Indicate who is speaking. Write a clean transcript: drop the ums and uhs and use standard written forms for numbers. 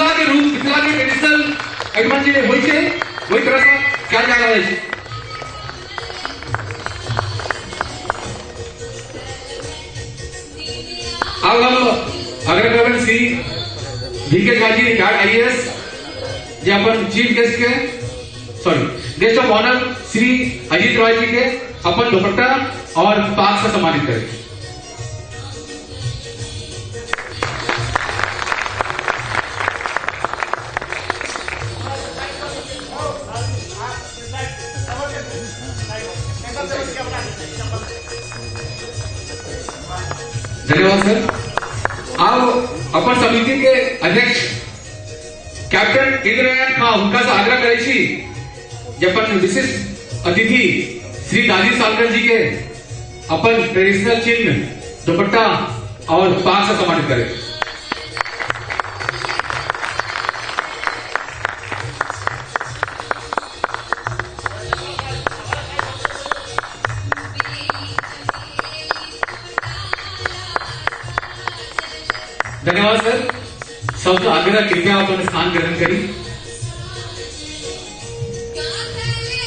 Speaker 1: मिथिला के रूप, मिथिला के ट्रेडिशनल एहिठमा जे होइ छै ओहि तरह से कयल जा रहल अछि। आब हम आग्रह करबनि Shri V K Jha ji, retired IAS, जे अपन चीफ गेस्ट के, sorry, guest of honour Shri Ajit Roy ji के अपन दुपट्टा और पाग से सम्मानित करें। धन्यवाद सर। आब अपन समिति के अध्यक्ष कैप्टन इंद्रनारायण खां हुनका से आग्रह करै छी जे अपन विशिष्ट अतिथि श्री दाजी सालकर जी के अपन ट्रेडिशनल चिन्ह दुपट्टा और पाग से सम्मानित करें। धन्यवाद सर। सबसे आग्रह कृपया अपन स्थान ग्रहण करी।